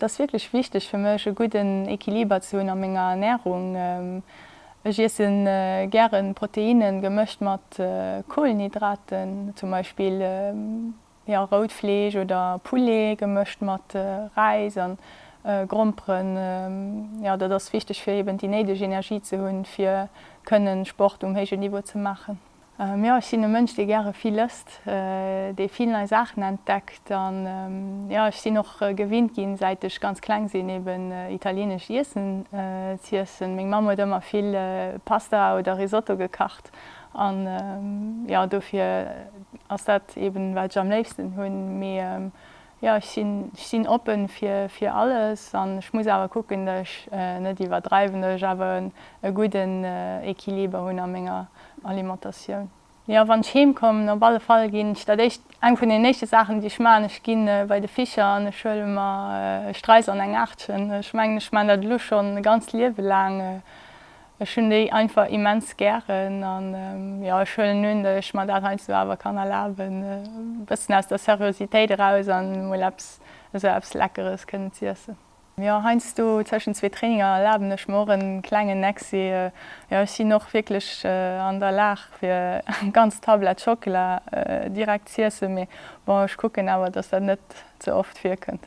Et ass wierklech wichteg fir mech e gudden Equiliber ze hunn a menger Ernärung. Ech iessen gären Proteinnen gemëscht mat Kohlenhydraten, zum Beispill jo rout Fleesch oder Poulet gemëscht mat Räis an Gromperen. Jo dat ass wichteg fir eben déi néideg Energie ze hunn fir kënnen Sport um héijen Niveau ze maachen. Jo, ech sinn e Mënsch, dee gäre vill ësst, dee vill nei Saachen entdeckt. An jo, ech sinn och gewinnt ginn, säit ech ganz kleng sinn, eben italienescht Iessen z'iessen. Meng Mamm huet ëmmer vill Pasta oder Risotto gekacht. An jo, dofir ass dat eben, wat ech am léifsten hunn. Mee Jo, ech sinn, ech sinn oppen fir, fir alles an ech muss awer kucken, datt ech net iwwerdreiwen, datt ech awer e gudden Equiliber hunn a menger Alimentatioun. Jo, wann ech heem kommen, op alle Fall ginn ech dat éischt, eng vun den éischte Saachen, déi ech maachen, ech gi bei de Fischer an ech huele mer e Straiss an eng Aartchen. Ech mengen, ech maachen dat elo schonn e ganzt Liewe laang. Ech hunn déi einfach immens gären an jo, ech huelen un, datt ech mer dat heiansdo awer kann erlaben, e bëssen aus der Seriositéit eraus an emol eppes, esou eppes Leckeres kënnen z'iessen. Jo, heiansdo tëschent zwee Traininger erlaben ech mer och en klengen Exi. Jo, ech sinn och wierklech an der Lag fir eng ganz Tablett Schockela direkt z'iessen, mee bon, ech kucken awer, datt dat net ze oft virkënnt.